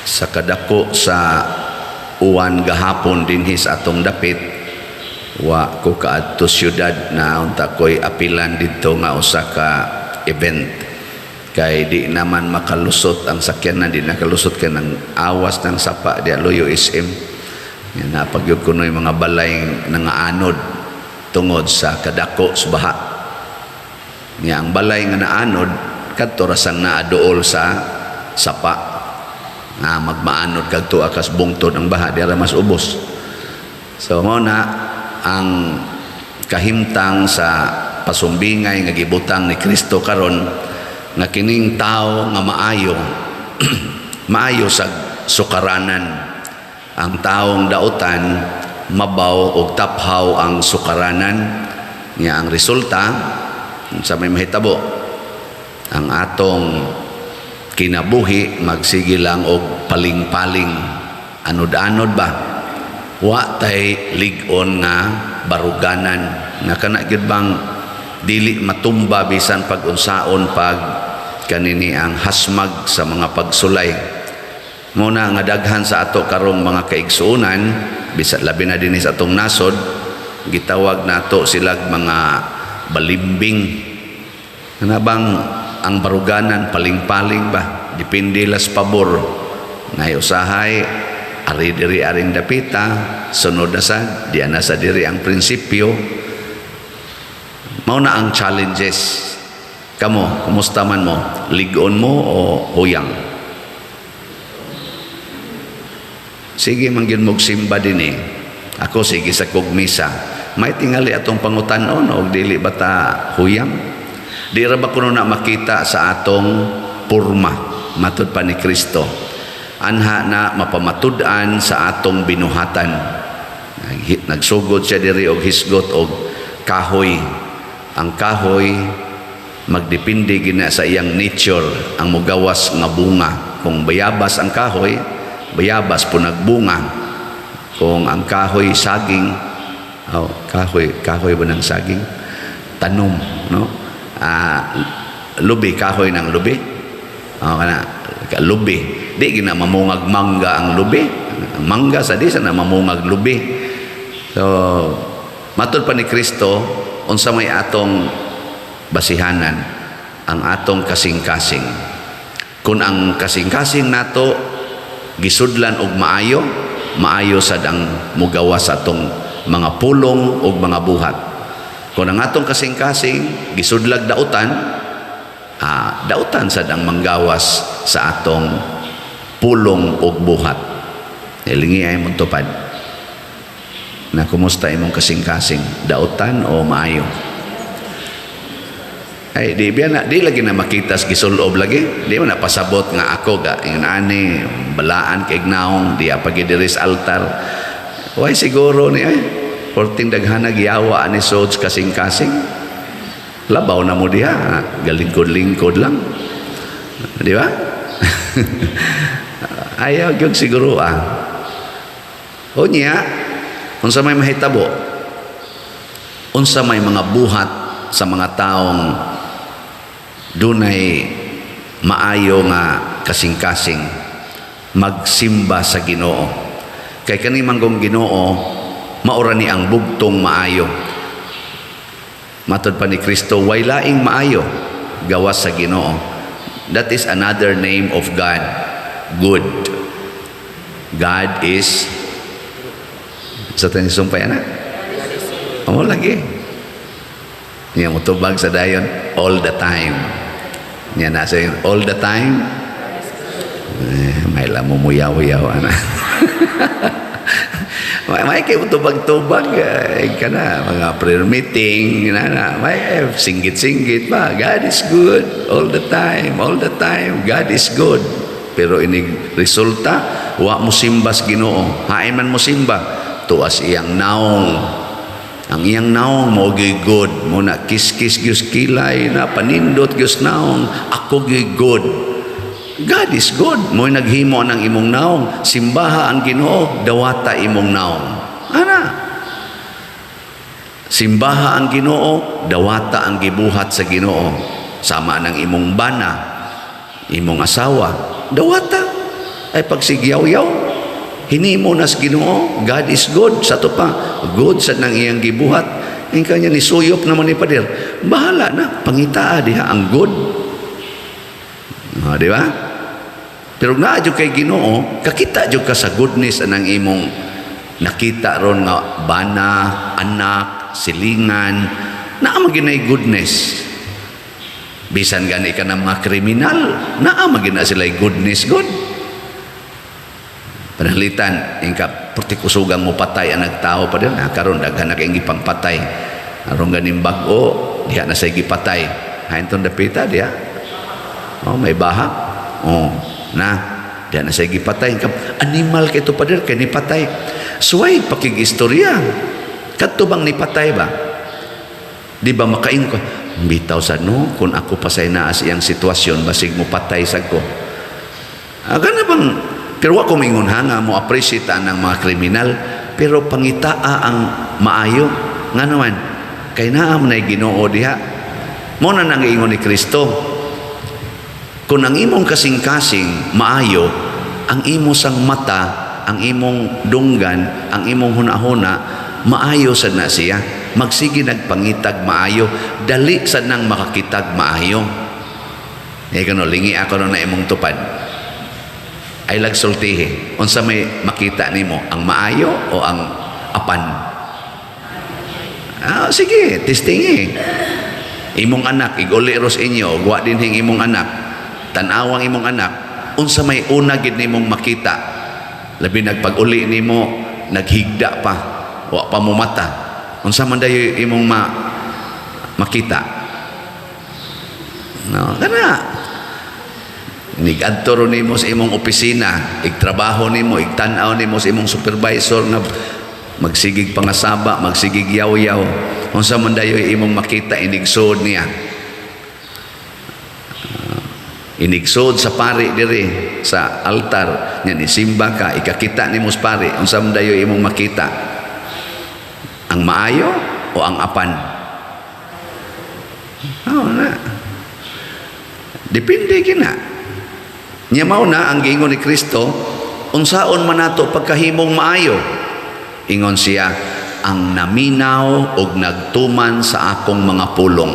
Sa kadako sa uwan gahapon dinhi sa atong dapit, wa ko kaadto syudad na unta ko'y apilan didto nga usa ka event kay di naman makalusot ang sakyanan, di nakalusot kay nang awas ng sapa di luyo SM. Yan na pagyud kuno'y mga balay nangaanod tungod sa kadako sa baha. Nya ang balay nga naanod kadto ra sang naaduol sa sapa nga magmaanod kag tuwa kas bungtod ang baha, di ra mas ubos. So mao na ang kahimtang sa pasumbingay nga gibutang ni Kristo karon nga kining tao nga maayo, maayo sa sukaranan. Ang taong dautan, mabaw og taphaw ang sukaranan niya. Ang resulta sa may mahitabo, ang atong kinabuhi magsige lang og paling-paling, anod-anod ba, wa tay lig-on nga baruganan nga kana gyud bang dili matumba bisan pag unsaon pag kanini ang hasmag sa mga pagsulay. Mao na nga daghan sa ato karong mga kaigsuonan, bisan labi na dinhi sa atong nasod, gitawag nato silag mga balimbing. Kana bang ang baruganan paling-paling ba, depende las pabor ngay usahay ari diri aring dapita, sunod na sa diya na sa diri ang prinsipyo. Mao na ang challenges. Kamo, kumusta man mo? Lig-on mo o huyang? Sige man gyud mog simba dinhi. Ako sige sa kog misa. May tingali atong pangutan-on og dili ba ta huyang? Di ra ba kuno na makita sa atong porma, matud pa ni Kristo? Anha na mapamatud-an sa atong binuhatan. Nagsugod siya diri og hisgot og kahoy. Ang kahoy magdepende gina sa iyang nature ang mugawas nga bunga. Kung bayabas ang kahoy, bayabas po nagbunga. Kung ang kahoy saging, oh, kahoy, kahoy ba ng saging? Tanom, no? Ah, lubi, kahoy ng lubi. Oh, kana lubi. Di gina mamungag mangga ang lubi. Ang mangga sa di sa na mamungag lubi. So, matud pa ni Kristo, unsa may atong basihanan? Ang atong kasing-kasing. Kung ang kasing-kasing nato gisudlan og maayo, maayo sad ang mugawas sa atong mga pulong ug mga buhat. Kung ang atong kasing-kasing gisudlag dautan, dautan sad ang manggawas sa atong pulong ug buhat. Ilingi ay mong tupad. Na kumusta imong kasing-kasing? Dautan o maayo? Ay, di biya na, di lagi na makita sa gisulob lagi. Di mo na pasabot nga ako ga, ingon ani, balaan kay naong, di pa diri sa altar. Way siguro ni ay, porting daghanag yawa ani sods kasing-kasing. Labaw na mo diha, galingkod-lingkod lang. Di ba? Ayaw gyud siguro ah. Unya, unsa may mahitabo? Unsa may mga buhat sa mga taong dunay maayo nga kasing-kasing? Magsimba sa Ginoo. Kay kani manggong Ginoo, maura ni ang bugtong maayo. Matod pa ni Kristo, way laing maayo gawas sa Ginoo. That is another name of God, good. God is sa tayo sumpay ana. Amo lagi. Niya mutubag sa dayon all the time. Niya na sa all the time. Eh, may lamo mo yaw-yaw ana. May kay tubag-tubag eh, ka na mga prayer meeting na na may eh, singgit-singgit pa, "God is good all the time, all the time God is good." Pero inig resulta, wa mo simbas Ginoo. Hain man mo simba, tuas iyang naong. Ang iyang naong mo good mo na, kiskis gyud kilay na, panindot gyud naong, ako gyud good. God is good. Mo'y naghimo ng imong naong. Simbaha ang Ginoo, dawata imong naong. Ana. Simbaha ang Ginoo, dawata ang gibuhat sa Ginoo. Sama ng imong bana, imong asawa, dawata. Ay pagsigyaw-yaw, hinimo nas Ginoo, God is good. Sa to pa, good sa nang iyang gibuhat. Ang kanya ni suyop naman ni pader. Bahala na, pangitaa diha ang good. Oh, di ba? Pero naa jud kay Ginoo, kakita jud ka sa goodness anang imong nakita ron nga bana, anak, silingan, naa man ginay goodness. Bisan gani ka ng mga kriminal, naa man gina sila goodness good. Pananglitan, ingka perti kusugang mo patay ang nagtao pa din, ah, karon daghan na kayong gipangpatay. Aron ganing bag-o, diha na say gipatay. Hain tong dapita diha. Oh, may baha. Oh, na diha na say gipatay. Ingka, animal kay to, pader, kay nipatay. Suway pakig-istorya. Kadto bang nipatay ba? Di ba makaingon ko, bitaw sa no, kung ako pasay naa sa iyang sitwasyon, basig mo patay sa ko. Ah, gana bang, pero wa ko mingon ha, nga mo appreciate ang mga kriminal, pero pangitaa ang maayo. Nga naman, kay naa man nay Ginoo diha. Mo na nang giingon ni Kristo, kung ang imong kasing-kasing maayo, ang imo sang mata, ang imong dunggan, ang imong hunahuna, maayo sad na siya. Magsige nagpangitag maayo, dali sad nang makakitag maayo. Eh kano lingi ako no na imong tupad. Ay lagsultihi. Unsa may makita nimo, ang maayo o ang apan? Ah, sige, testingi. Imong anak, iguli ros inyo, wa dinhing imong anak. Tan-awang imong anak, unsa may una gid nimong makita? Labi nagpag-uli nimo, naghigda pa, wa pa mo mata. Unsa man dayo imong makita? No, kana nigadto ro nimo sa imong opisina, igtrabaho nimo, igtan-aw nimo sa imong supervisor nga magsigig pangasaba, magsigig yaw-yaw. Unsa man dayo imong makita inigsuod niya? Inigsuod sa pari diri sa altar nya, nisimba ka, ikakita nimo sa pari, unsa man dayo imong makita? Ang maayo o ang apan? Oh, na. Depende kina. Nya mao na ang giingon ni Kristo, unsaon man nato pagkahimong maayo? Ingon siya, ang naminaw og nagtuman sa akong mga pulong.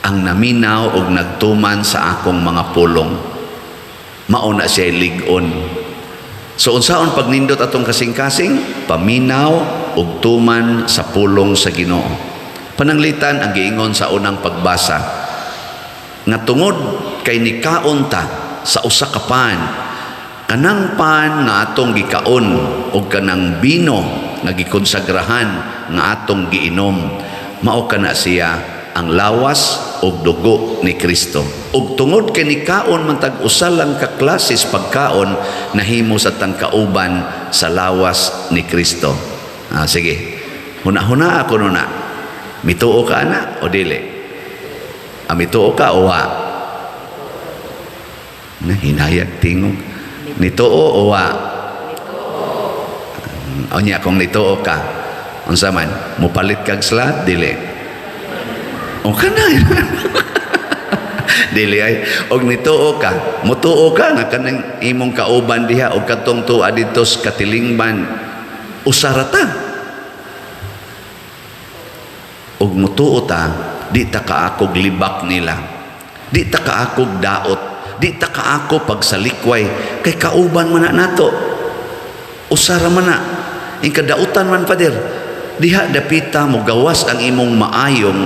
Ang naminaw og nagtuman sa akong mga pulong. Mao na siya lig-on. So unsaon pagnindot atong kasing-kasing? Paminaw og tuman sa pulong sa Ginoo. Pananglitan ang giingon sa unang pagbasa nga tungod kay nikaon ta sa usa ka pan, kanang pan nga atong gikaon og kanang bino nga gikonsagrahan nga atong giinom, mao kana siya ang lawas ug dugo ni Kristo. Ug tungod kay nikaon man tag usa lang ka klases pagkaon, nahimo sa tang kauban sa lawas ni Kristo. Ah, sige, huna-huna ako nuna, mituo ka ana o dili? Ah, mituo ka o wa na? Hinayag tingog. Nituo o wa? Unya kung nituo ka, unsa man, mupalit kag slot, dili? O kana dili ay og nituo ka, mutuo ka nga kanang imong kauban diha og katong tuwa didto sa katilingban usara ta? Og mutuo ta, di ta kaakog libak nila, di ta kaakog daot, di ta kaako pagsalikway, kay kauban man na nato, usara man na. Ing kadautan man, pader, diha dapita mo gawas ang imong maayong,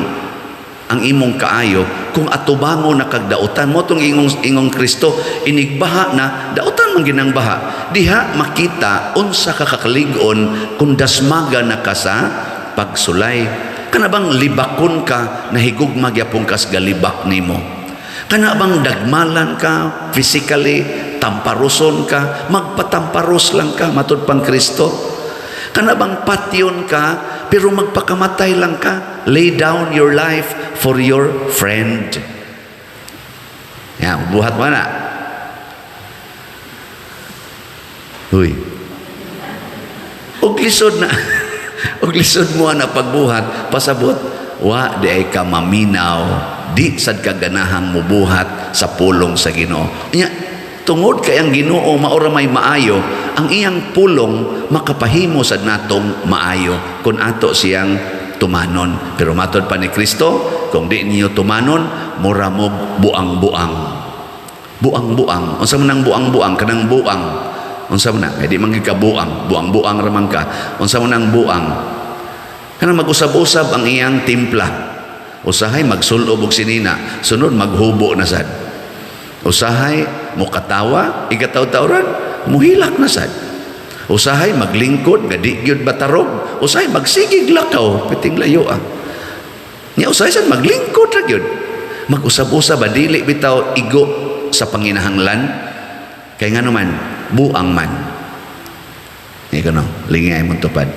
ang imong kaayo kung atubango na kag dautan mo. Tong ingong ingong Kristo, inigbaha na, dautan man ginang baha. Diha makita unsa ka kakalig-on kung dasmaga na ka sa pagsulay. Kana bang libakon ka, nahigugma gyapon kas galibak nimo? Kana bang dagmalan ka physically, tamparuson ka, magpatamparos lang ka matud pang Kristo? Kana bang patyon ka, pero magpakamatay lang ka, lay down your life for your friend? Yan, buhat mo na. Uy. Og lisod na. Og lisod mo na pagbuhat, pasabot, wa di ay ka maminaw, di sad ka ganahang mubuhat sa pulong sa Ginoo. Nya, Tungod kay ang Ginoo mao ra may maayo, ang iyang pulong makapahimo sad natong maayo kung ato siyang tumanon. Pero matod pa ni Kristo, kung di ninyo tumanon, mura mo buang-buang. Buang-buang. Unsa man ang buang-buang? Kanang buang. Unsa man na? Kay di man gyud ka buang. Buang-buang ra man ka. Unsa man ang buang? Kanang mag-usab-usab ang iyang timpla. Usahay magsulob og sinina, sunod maghubo na sad. Usahay mukatawa, igataw-tawran, muhilak na sad. Usahay maglingkod nga di gyud batarog, usahay magsigig lakaw, piting layo ah. Nya usahay sad maglingkod ra gyud. Mag-usab-usab ba, dili bitaw igo sa panginahanglan. Kay ngano man, buang man. Ikaw no, lingay mong tupad.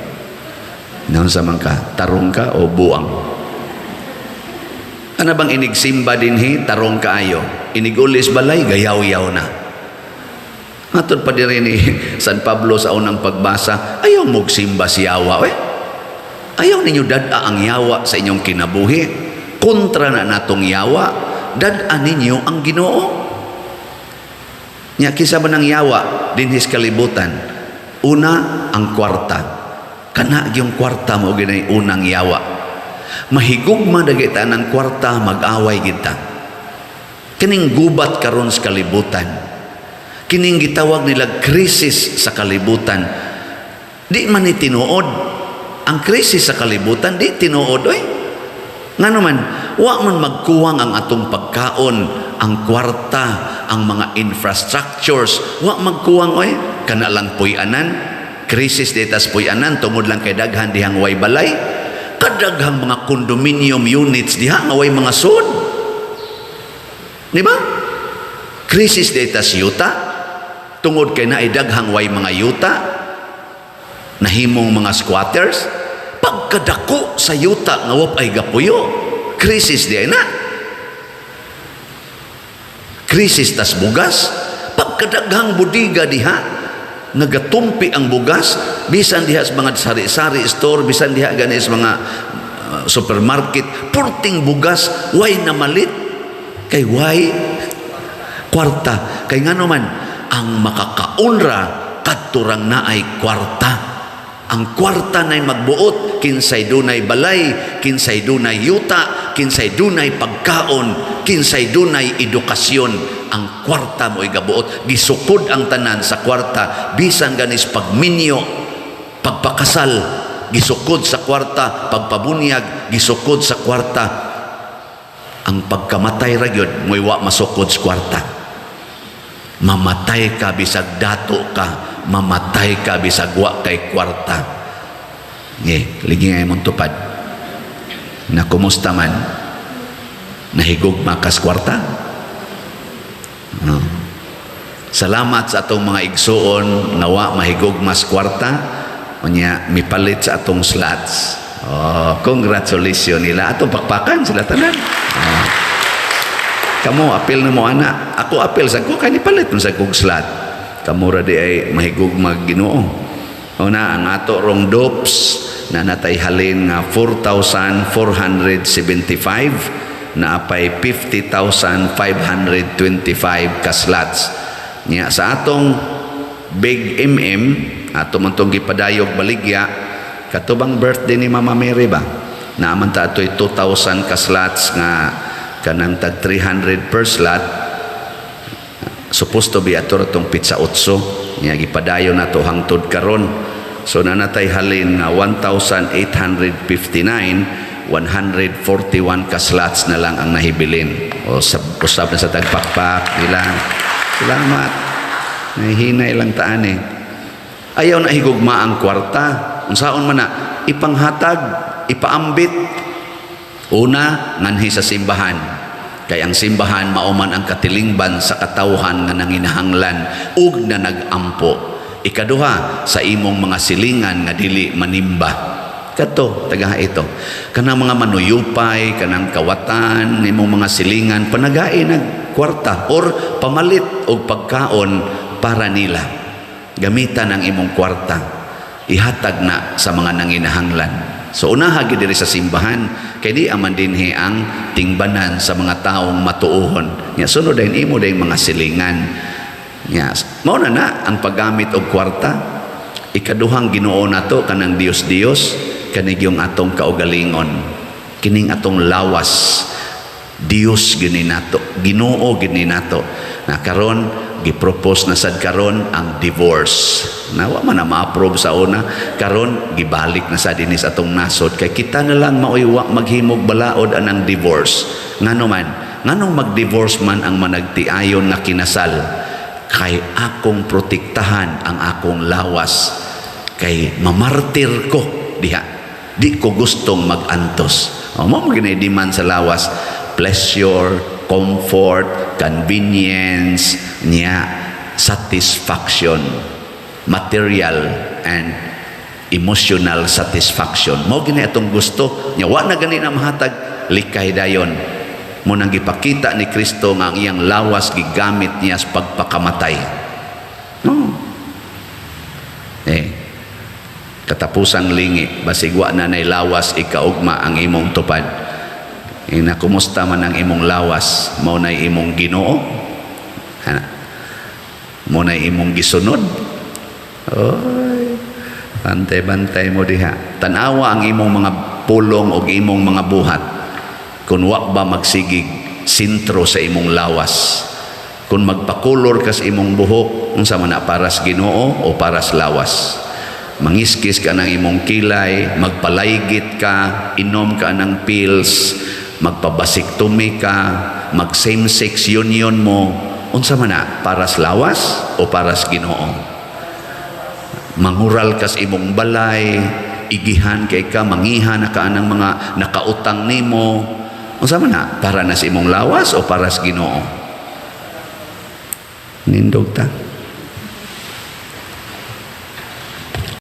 Naunsa man ka, tarong ka o buang? Ano bang inigsimba dinhi, tarong kaayo? Inigulis balay, gayaw-yaw na. Matod pa diri ni San Pablo sa unang pagbasa, ayaw mogsimba si yawa, eh. Ayaw ninyo dad-a ang yawa sa inyong kinabuhi. Kontra na natong yawa, dad-a ninyo ang Ginoo. Nya kinsa man ang yawa dinhi sa kalibutan? Una, ang kwarta. Kana yung kwarta mao ginay unang yawa. Mahigugma na kita ng kwarta, mag-away kita. Kining gubat karon sa kalibutan. Kining gitawag nila krisis sa kalibutan. Di man ni tinuod. Ang krisis sa kalibutan di tinuod oy. Ngano man, wa man magkuwang ang atong pagkaon, ang kwarta, ang mga infrastructures, wa magkuwang oy. Kana lang puy-anan, krisis ditas puy-anan tungod lang kay daghan dihang way balay. Kadaghang mga condominium units diha nga way mga sud. Di ba? Krisis ditas yuta tungod kay naay daghang way mga yuta, nahimong mga squatters. Pagkadako sa yuta nga wa ay gapuyo, krisis di ay na. Krisis tas bugas, pagkadaghang budiga diha nagatumpi ang bugas, bisan diha sa mga sari-sari store, bisan diha gani sa mga supermarket, purting bugas way namalit kay way kwarta. Kay ngano man, ang makakaunra kadto rang naay kwarta. Ang kwarta na'y magbuot kinsay dunay balay, kinsay dunay yuta, kinsay dunay pagkaon, kinsay dunay edukasyon. Ang kwarta mo gabuot. Gisukod ang tanan sa kwarta, bisan ganis pagminyo, pagpakasal, gisukod sa kwarta, pagpabunyag, gisukod sa kwarta. Ang pagkamatay ra gyud mo'y wa masukod sa kwarta. Mamatay ka bisag dato ka, mamatay ka bisag wa kay kwarta. Nge, ligi nga imong tupad. Na kumusta man? Nahigugma kas kwarta? No. Salamat sa atong mga igsuon nga wa mahigugma sa kwarta, unya mipalit sa atong slots. Oh, congratulations nila. Atong pakpakan sila tanan. Oh. Kamo apil na mo ana. Ako apil sa ko kay nipalit mo sa kog slot. Kamo ra di ay mahigugma Ginoo. Una, ang ato rong dupes na natay halin nga 4,475 na apay 50,525 ka slots. Nya sa atong Big MM, ato man tong gipadayog baligya katubang birthday ni Mama Mary ba? Naaman ta atoy 2,000 ka slots nga kanang tag 300 per slot. Supposed to be ato ra tong petsa 8, nya gipadayon nato hangtod karon. So nanatay halin nga 1,859, 141 ka slots na lang ang nahibilin. O sab usab na sa tagpakpak nila. Salamat. Nahihinay lang taan eh. Ayaw na higugma ang kwarta. Unsaon man na ipanghatag, ipaambit. Una, nganhi sa simbahan. Kay ang simbahan mao man ang katilingban sa katawhan nga nanginahanglan ug na nagampo. Ikaduha, sa imong mga silingan nga dili manimba. Kadto, tagaha ito. Kanang mga manuyupay, kanang kawatan, imong mga silingan, panagain nag kwarta or pamalit og pagkaon para nila. Gamitan ang imong kwarta. Ihatag na sa mga nanginahanglan. So unaha gyud diri sa simbahan kay di aman dinhi ang tingbanan sa mga taong matuohon. Nya sunod dayon imo dayong mga silingan. Yes. Mao na na ang paggamit og kwarta. Ikaduhang Ginoo nato kanang Dios Dios kani yung atong kaugalingon. Kining atong lawas. Dios gini nato, Ginoo gini nato. Na karon gipropose na sad karon ang divorce. Na wa man na ma-approve sa una, karon gibalik na sad dinhi sa atong nasod kay kita na lang maoy wa maghimog balaod anang divorce. Ngano man? Nganong mag-divorce man ang managtiayon nga kinasal? Kay akong protektahan ang akong lawas, kay mamartir ko diha, di ko gustong mag-antos. O mao mo ginay demand sa lawas: pleasure, comfort, convenience niya, satisfaction, material and emotional satisfaction. Mao gini atong gusto nya. Wa na gani na mahatag likay dayon. Mao nang gipakita ni Kristo nga ang iyang lawas gigamit niya sa pagpakamatay, no? Eh, katapusang lingi, basig wa na nay lawas ikaugma ang imong tupad. Eh, na kumusta man ang imong lawas? Mao nay imong Ginoo? Ana mo nay imong gisunod? Oy, bantay-bantay mo diha. Tan-awa ang imong mga pulong og imong mga buhat kung wa ba magsigig sentro sa imong lawas. Kung magpakulor ka sa imong buhok, unsa man na, para sa Ginoo o para sa lawas? Mangiskis ka ng imong kilay, magpalaygit ka, inom ka ng pills, magpa-vasectomy ka, mag same sex union mo, unsa man na, para sa lawas o para sa Ginoo? Mangural ka sa imong balay, igihan kay ka, mangiha na ka ng mga nakautang nimo, unsa man na, para na sa imong lawas o para sa Ginoo? Nindog ta.